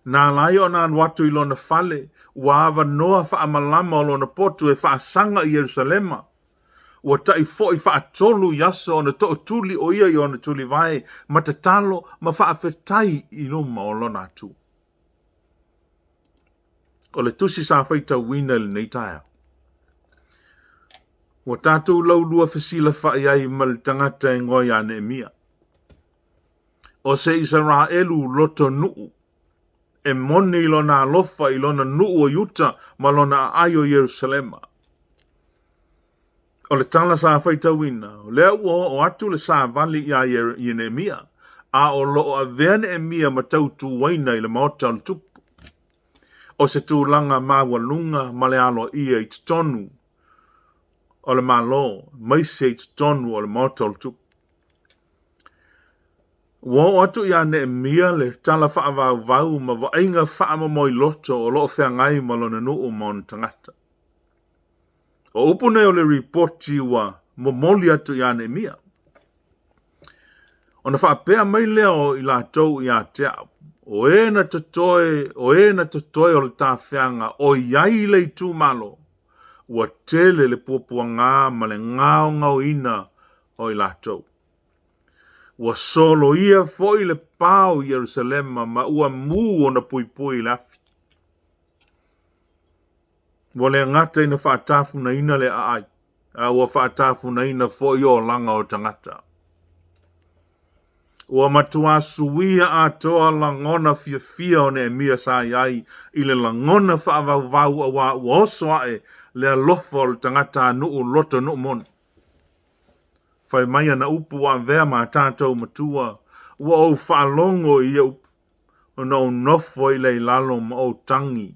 Speaker 1: Na ala ai ona alu atu i lona fale, ua avanoa faamalama o lona potu e faasaga i Ierusalema. Ua taʻi foi faatolu i aso ona tootuli o ia i ona tulivae ma tatalo ma faafetai i luma o lona Atua. O le tusi sa faitauina i lenei taeao, ua tatou laulua fesilafaʻi ai ma le tagata e igoa ia Neemia. O se Isaraelu lotonuu e moni i lona alofa i lona nuu o Iuta ma lona aai o Ierusalema. O le tala sa faitauina, o lea ua oo atu le savali iā Neemia, a o lo o avea Neemia ma tautuaina i le maota o le tupu. O se tulaga maualuga ma le aloaia i totonu o le Malo, aemaise i totonu o le maota o le tupu. Ua oo atu ia Neemia le tala faavauvau ma vaaiga faamomoiloto o lo o feagai ma lona nuu ma ona tagata. O upu nei o le ripoti ua momoli atu ia Neemia. Ona faapea mai lea o i latou ia te au, o e na totoe, o e na totoe o le tafeaga o i ai le itumalo, ua tele le puapuaga ma le gaogaoina o i latou. Ua soloia foi le pa o Ierusalema ma ua mu ona puipui i le afi. Ua le gata ina faatafunaina le aai, a ua faatafunaina foi olaga o tagata. Ua matuā suia atoa lagona fiafia o Neemia sa i ai i le lagona faavauvau auā ua oso aʻe le alofa o le tagatanuu loto nuu moni. Fai mai ana upu ua avea ma tatou matua, ua ou faalogo i ia upu, ona ou nofo ai lea i lalo ma ou tagi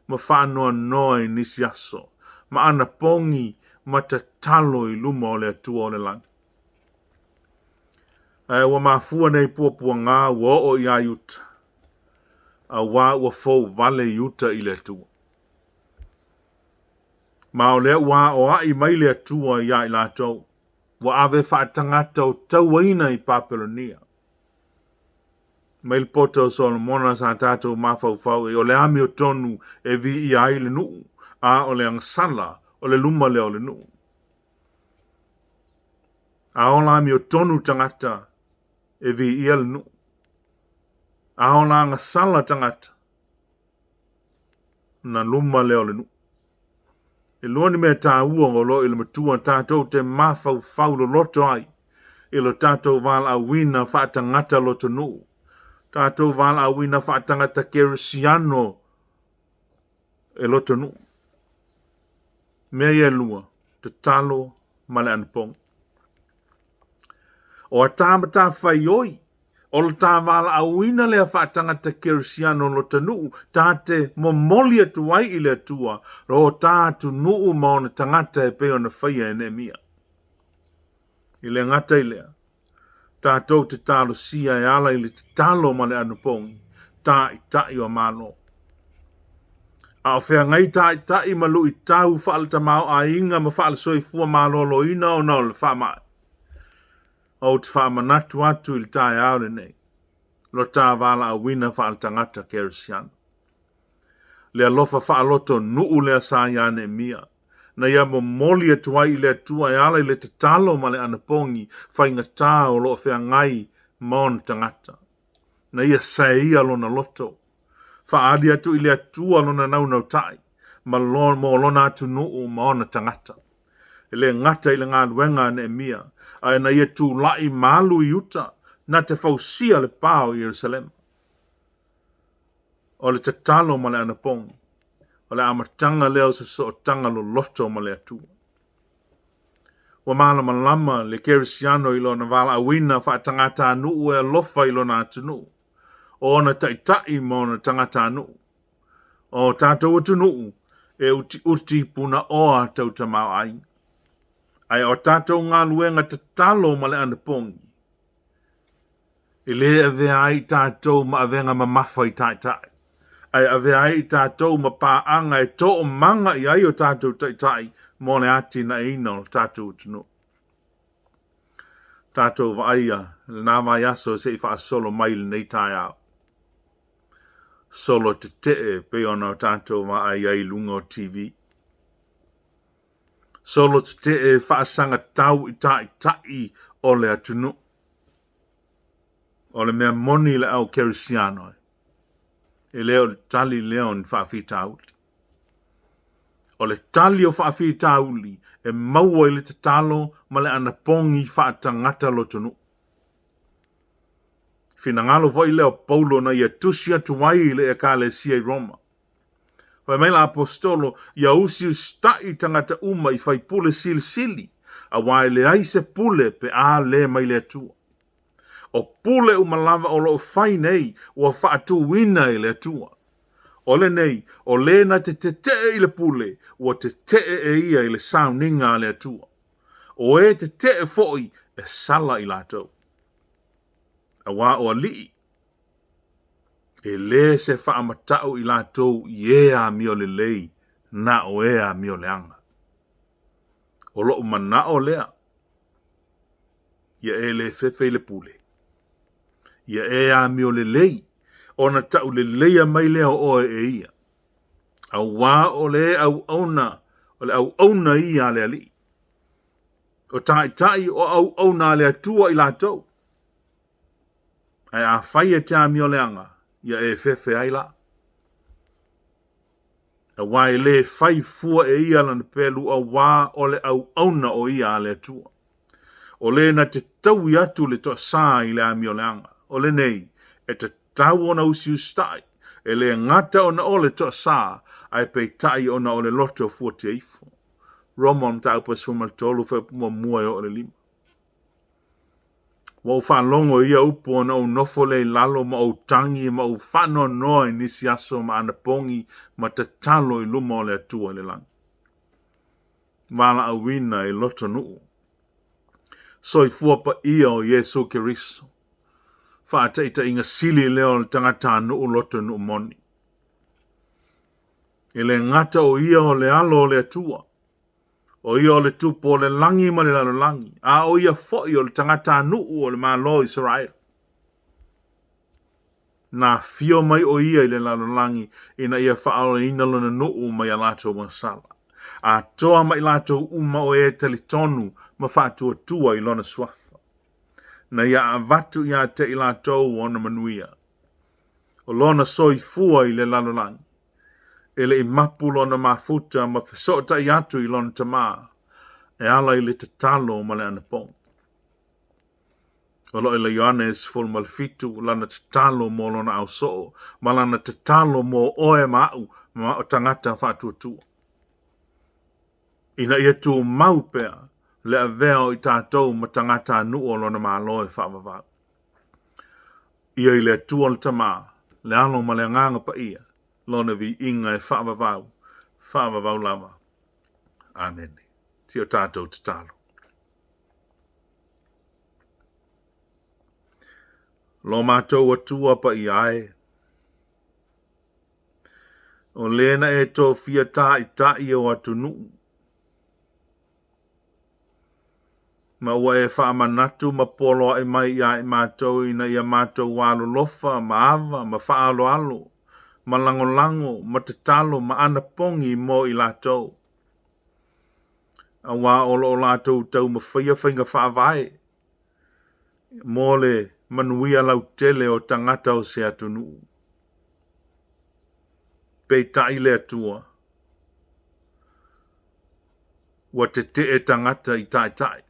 Speaker 1: ma faanoanoa i nisi aso, ma anapogi ma tatalo i luma o le Atua o le lagi. Ae ua mafua nei puapuaga ua oo iā Iuta, auā ua fouvale Iuta i le Atua. Ma o lea ua aoaʻi mai le Atua iā i latou, ua ave faatagata o tauaina i Papelonia. Mai le poto o Solomona sa tatou mafaufau i o le amiotonu e viia ai le nuu, a o le agasala o le luma lea o le nuu. A ola amiotonu tagata e viia le nuu. A ola agasala tagata na luma lea o le nuu. E lua ni mea taua o lo o i le matua tatou te mafaufau loloto ai i lo tatou valaauina faatagata lotonuu, tatou valaauina faatagata kerisiano e lotonuu. Mea ia e lua, tatalo ma le anapogi. O a ta matafaioi, o le ta valaauina lea faatagata kerisiano lotonuu ta te momoli atu ai i le Atua lo ta atunuu ma ona tagata e pei ona faia e Neemia. E le gata i lea, tatou te talosia e ala i le tatalo ma le anapogi, Taitai o Malo. A o feagai taitai ma luitau faale-tamaoaiga ma faale-soifua maloloina ona o le faamai, ou te faamanatu atu i le taeao lenei lo ta valaauina faale-tagata kerisiano. Le alofa faaloto nuu lea sa iā Neemia, na ia momoli atu ai i le Atua e ala i le tatalo ma le anapogi faigata o lo o feagai ma ona tagata. Na ia saeia lona loto, faaali atu i le Atua lona naunautai ma lo, mo lona atunuu ma ona tagata. E le gata i le galuega a Neemia, ae na ia tulaʻi ma alu i uta na te fausia le pa o Ierusalema. O le tatalo ma le anapogi, o le amataga lea o se sootaga loloto ma le Atua. Ua malamalama le Kerisiano i lona valaauina faatagatanuu e alofa i lona atunuu, o ona taitai ma ona tagatanuu. O tatou atunuu e utiuti punaoa tau tamaoaiga. Ae o tatou galuega tatalo ma le anapogi, E le avea ai i tatou ma avega mamafa i taitai, ae avea ai i tatou ma paaga e toomaga i ai o tatou taitai mo le atinaeina o le tatou atunuu. Tatou vaaia lena vaiaso se i faasolo mai lenei taeao. Solo tetee pei ona o tatou vaai ai i luga o TV. Solo tetee faasagatau i taitai o le atunuu. O le mea moni le au kerisiano, e le o le tali lea o ni faafitauli. O le tali o faafitauli e maua i le tatalo ma le anapogi faatagata lotonuu. Finagalo foi lea o Paulo na ia tusi atu ai i le Ekalesia i Roma. Fai mai le Aposetolo, ia usiusitaʻi tagata uma i faipule silisili, auā e leai se pule pe a le mai le Atua. O pule uma lava o lo o fai nei ua faatuina e le Atua. O lenei, o le na te tetee i le pule, ua tetee e ia i le sauniga a le Atua. O e tetee foi e sala i latou. Auā o alii, e le se faamata'u i latou i e amio lelei na o e amio leaga. O lo'u mana'o lea, ia e le fefe i le pule, ia e amio lelei, ona ta'u leleia mai lea o oe e ia. Auā o le auauna, o le auauna ia a le Alii. O taitai o auauna a le Atua i latou. Ae afai e te amio leaga, ia e fefe ai la. Auā e le fai fua e ia lana pelu, auā o le auauna o ia a le Atua. O le na te taui atu le toasā i le amio leaga, o lenei e tatau ona usiusitaʻi, e le gata ona o le toasā, ae peitai ona o le loto fuatia ifo. Roma Mataupu 13, fuaiupu muamua e oo i le lima. Ua ou faalogo i ia upu ona ou nofo lea i lalo ma ou tagi ma ou faanoanoa i nisi aso ma anapogi ma tatalo i luma o le Atua i le lagi. Valaauina i lotonuu. Soifua paia o Iesu Keriso. Faataitaiga sili lea o le tagatanuu lotonuu moni. E le gata o ia o le Alo o le Atua, O ia o le Tupu o le lagi ma le lalolagi, a o ia foi o le tagatanuu o le Malo o Isaraelu. Na afio mai o ia i le lalolagi ina ia faaolaina lona nuu mai a latou agasala, atoa ma i latou uma o e talitonu ma faatuatua i lona suafa. Na ia avatu ia te i latou ona manuia. O lona soifua i le lalolagi, e le i mapu lona mafuta ma fesootai atu i lona Tama e ala i le tatalo ma le anapogi. O lo o i le Ioane 17 lana tatalo mo lona ausoo ma lana tatalo mo oe ma aʻu ma o tagata faatuatua. Ina ia tumau pea le avea o i tatou ma tagatanuu o lona Malo e faavavau. Ia i le Atua le Tama, le Alo ma le Agaga Paia, Lona viiga e faavavau, faavavau lava. Amene. Si o tatou tatalo. Lo matou Atua paia e, o le na e tofia taʻitaʻi o atunuu, Ma ua e faamanatu ma poloaʻi mai iā i matou ina ia matou alolofa ma ava ma faaaloalo ma lagolago ma tatalo ma anapogi mo i latou, auā o lo o latou taumafaia faiga faavae mo le manuia lautele o tagata o se atunuu. Peitai le Atua, Ua tetee tagata i taitai.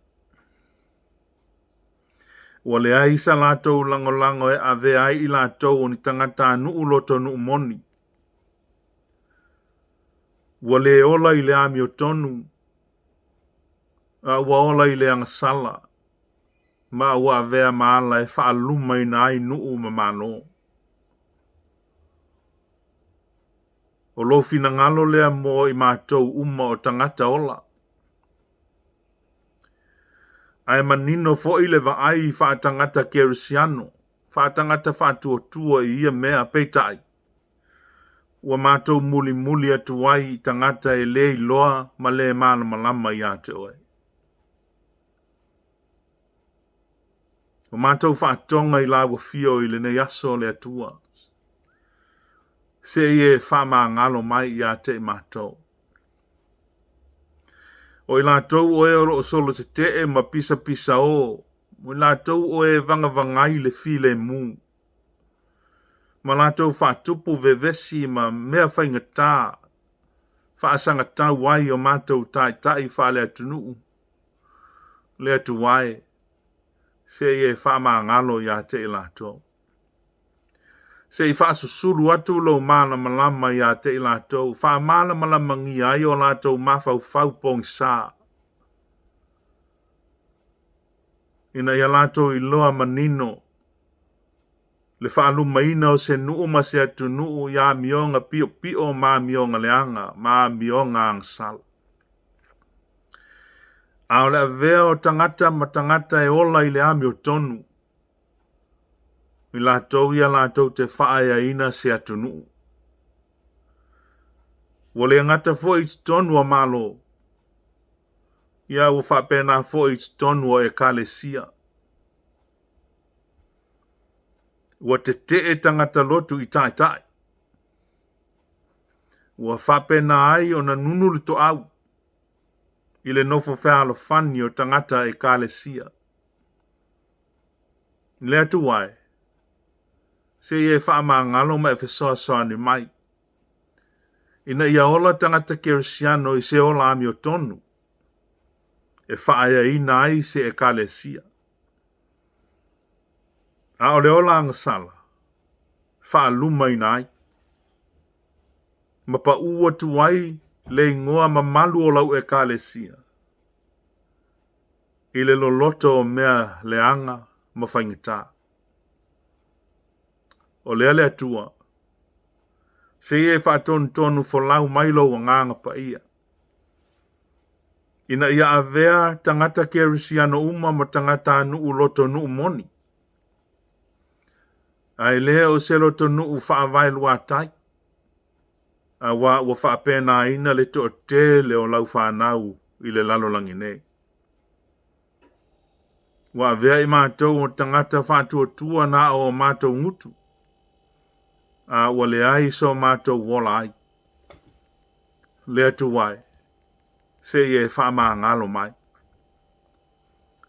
Speaker 1: Ua leai sa latou lagolago e avea ai i latou o ni tagatanuu lotonuu moni. Ua le ola i le amiotonu, a ua ola i le agasala, ma ua avea ma ala e faalumaina ai nuu ma Malo. O lou finagalo lea mo i matou uma o tagata ola. Ae manino foi le vaai faatagata Kerisiano, faatagata faatuatua i ia mea, peitai, ua matou mulimuli atu ai i tagata e le iloa ma le malamalama ia te oe. Ua matou faatoga i lau afio i lenei aso le Atua, se i e faamagalo mai ia te i matou. O i latou o e o lo o solo tetee ma pisapisaō, o i latou o e vagavagai le filemu, ma latou faatupu vevesi ma mea faigata, faasagatau ai o matou taitai faale-atunuu, le Atua e, se i e faamagalo ia te i latou. Se i faasusulu atu lou malamalama ia te i latou, faamalamalamagia ai o latou mafaufau pogisa, ina ia latou iloa manino. Le faalumaina o se nuu ma se atunuu i amioga piopio ma amioga leaga ma amioga agasala. A o le avea o tagata ma tagata e ola i le amiotonu, i latou ia latou te faaeaina se atunuu. Ua le gata foi i totonu o Malo, ia ua faapena foi i totonu o Ekalesia. Ua tetee tagata lotu i taitai. Ua faapena ai ona nunu le toau i le nofo fealofani o tagata Ekalesia. Le Atua e, se i e faamagalo ma e fesoasoani mai, ina ia ola tagata kerisiano i se ola amiotonu e faaeaina ai se Ekalesia. A o le ola agasala, faalumaina ai, ma paʻū atu ai le igoa mamalu o lau Ekalesia i le loloto o mea leaga ma faigata. O lea le Atua, se i e faatonutonu folau mai lou Agaga Paia, ina ia avea tagata kerisiano uma ma tagatanuu lotonuu moni, ae le o se lotonuu faavaeluatai, auā ua faapenaina le toatele o lau fanau i le lalolagi nei. Ua avea i matou o tagata faatuatua na o o matou gutu, a ua leai so matou ola ai. Le Atua e, se i e faamagalo mai.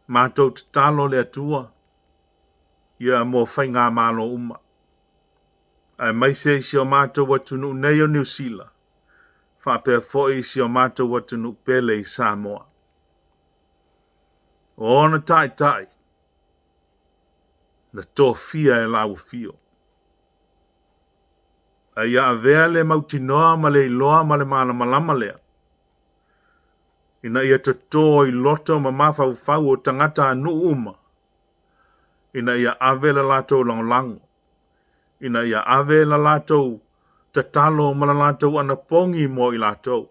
Speaker 1: Matou tatalo le Atua ia mo faigamalo uma, aemaise i si o matou atunuu nei o Niu Sila, faapea foi i si o matou atunuu pele i Samoa. O ona taitai na tofia e lau afio. A ia avea le mautinoa ma le iloa ma le malamalama lea, ina ia toto i loto ma mafaufau o tagatanuu uma, ina ia ave le latou lagolago, ina ia ave le latou tatalo ma le latou anapogi mo i latou,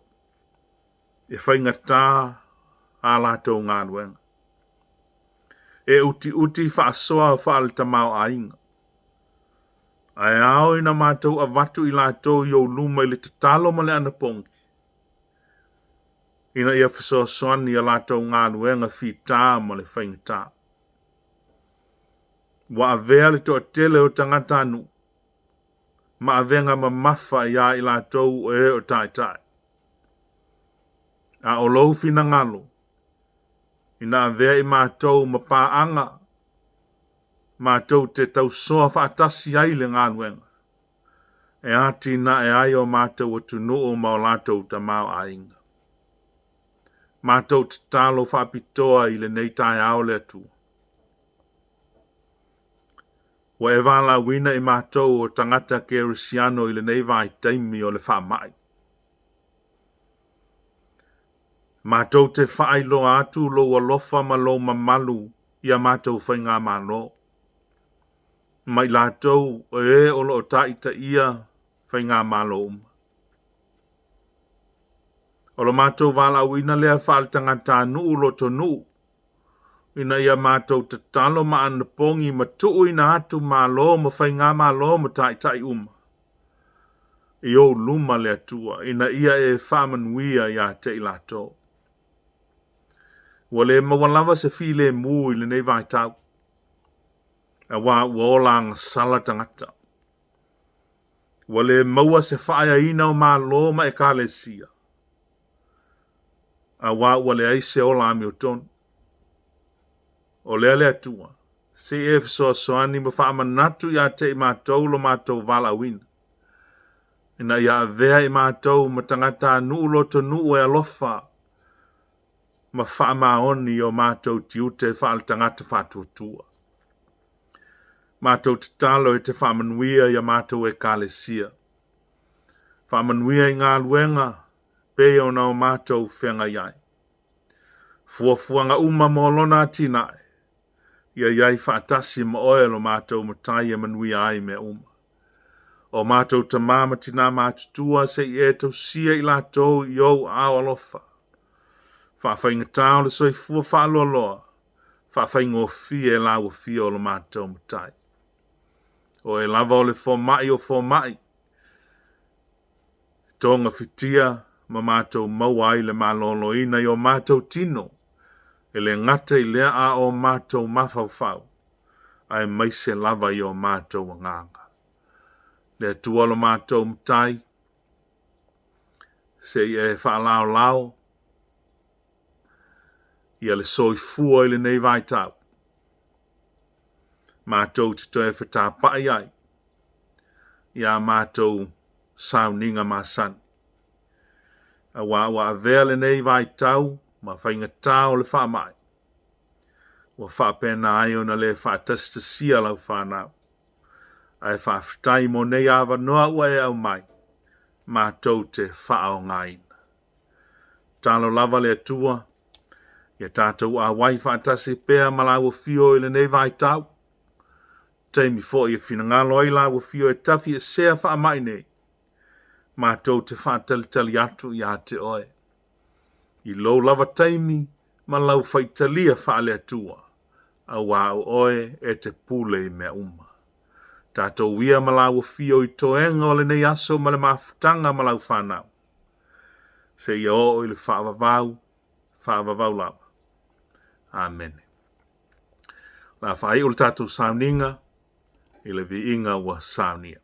Speaker 1: e faigata a latou galuega. E utiuti faasoa faale-tamaoaiga, ae ao ina matou avatu i latou i ou luma i le tatalo ma le anapogi, ina ia fesoasoani a latou galuega fita ma le faigata. Ua avea le toatele o tagatanuu ma avega mamafa iā i latou o e o taitai. A o lou finagalo, ina avea i matou ma paaga matou te tausoa faatasi ai le galuega e atinae ai o matou atunuu ma o latou tamaoaiga. Matou tatalo faapitoa i lenei taeao le Atua. Ua e valaauina i matou o tagata kerisiano i lenei vaitaimi o le faamai. Matou te faailoa atu lou alofa ma lou mamalu i a matou faigamalo, ma i latou o e o lo o taitaia faigamalo uma. O lo matou valaauina lea faale-tagatanuu lotonuu, ina ia matou tatalo ma anapogi ma tuuina atu Malo ma faigamalo ma taitai uma i ou luma le Atua, ina ia e faamanuia ia te i latou. Ua le maua lava se filemu i lenei vaitau, auā ua ola agasala tagata. Ua le maua se faaeaina o Malo ma Ekalesia, auā ua leai se ola amiotonu. O lea le Atua, se i e fesoasoani ma faamanatu ia te i matou lo matou valaauina, ina ia avea i matou ma tagatanuu lotonuu e alofa ma faamaoni i o matou tiute faale-tagata faatuatua. Matou tatalo e te faamanuia i a matou Ekalesia. Faamanuia i galuega pei ona o matou feagai ai. Fuafuaga uma mo lona atinae. Ia i ai faatasi ma oe lo matou Matai e manuia ai mea uma. O matou tamā ma tinā matutua se i e tausia i latou i ou aao alofa. Faafaigata o le soifua faaloaloa, faafaigofie lau afio o lo matou Matai. O oe lava o le fomai o fomai, e togafitia ma matou maua ai le maloloina i o matou tino, e le gata i lea a o matou mafaufau, aemaise lava i o matou agaga. Le Atua lo matou Matai, se i e faalaolao ia le soifua i lenei vaitau, matou te toe fetapa'i ai i a matou sauniga masani. Auā ua avea lenei vaitau ma faigatā o le faamai, ua faapena ai ona le faatasitasia lau fanau. Ae faafetai mo nei avanoa ua e aumai, matou te faaaogaina. Tatalo lava le Atua, ia tatou auai faatasi pea ma lau afio i lenei vaitau, taimi foi e finagalo ai lau afio e tafiesea faamai nei, matou te faatalitali atu ia te oe, i lou lava taimi ma lau faitalia faale-Atua, auā o oe e te pule i mea uma. Tatou ia ma lau afio i toega o lenei aso ma le mafutaga ma lau fanau, seia oo i le faavavau, faavavau lava. Amene. O le a faaiu le tatou sauniga i le viiga ua saunia.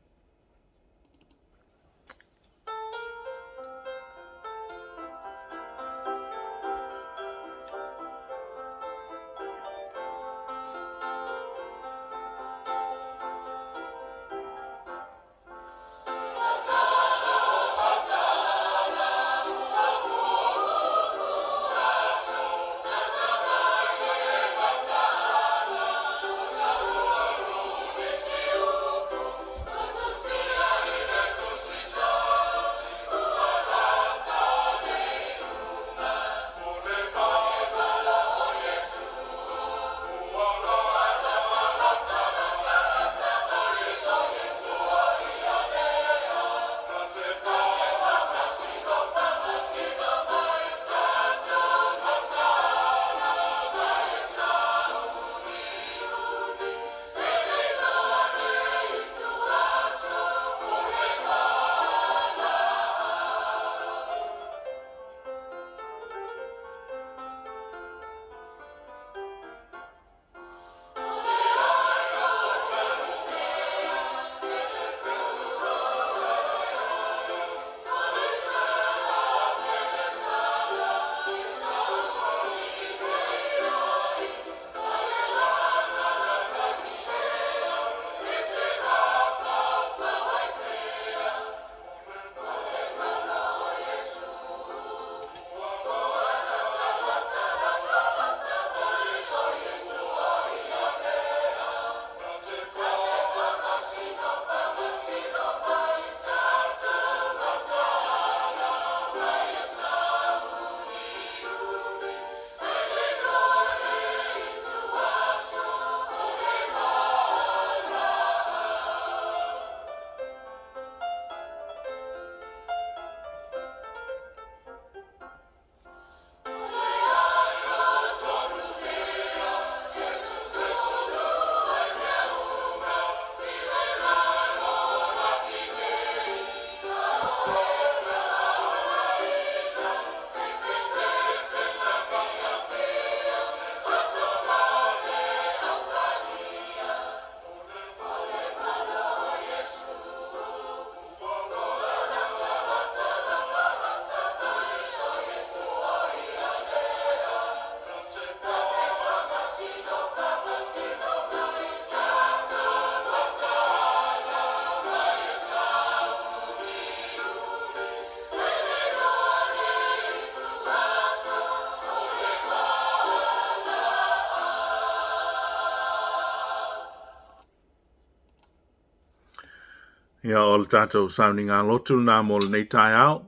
Speaker 1: Ia, o le tatou sauniga lotu lena mo lenei taeao.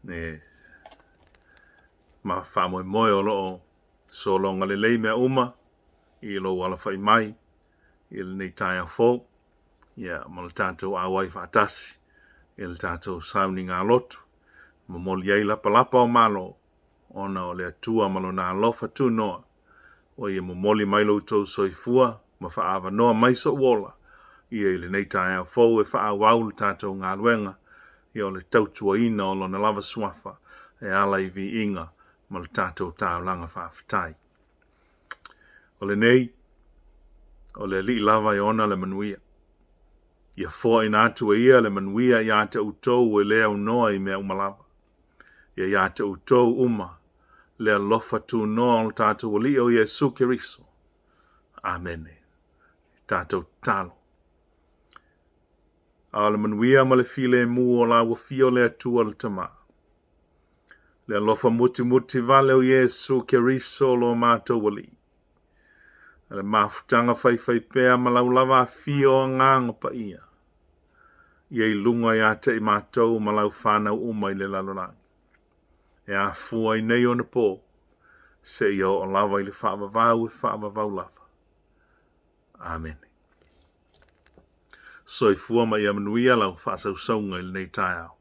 Speaker 1: E ma faamoemoe o lo o sologa lelei mea uma. i lou alafai mai i lenei taeao fou, ia, ma le tatou auai faatasi i le tatou sauniga lotu. Momoli ai lapalapa o malo, ona o le Atua ma Lona alofa tunoa, ua Ia momoli mai lo outou soifua ma faaavanoa mai so'u ola ia i lenei taeao fou e faaauau le tatou galuega, ia o le tautuaina o Lona lava Suafa e ala i viiga ma le tatou taulaga faafetai. O lenei, o le Alii lava e ona le manuia. Ia foaina atu e Ia le manuia ia te outou e le aunoa i mea uma lava. Ia ia te outou uma le alofa tunoa o le tatou Alii o Iesu Keriso. Amene. Tatou tatalo. A o le manuia ma le filemu o la ua fia o le Atua le Tama. Le alofa mutimuti vale o Iesu Keriso lo matou Alii. Le mafutaga faifaipea ma lau lava afio o Agaga Paia. Ia i luga ia te i matou ma lau whanau uma i le lalolagi. E afua i nei ona pō, seia oo lava i le faavavau e faavavau lava. Amene. Soifua ma ia manuia lau faasausauga i lenei taeao.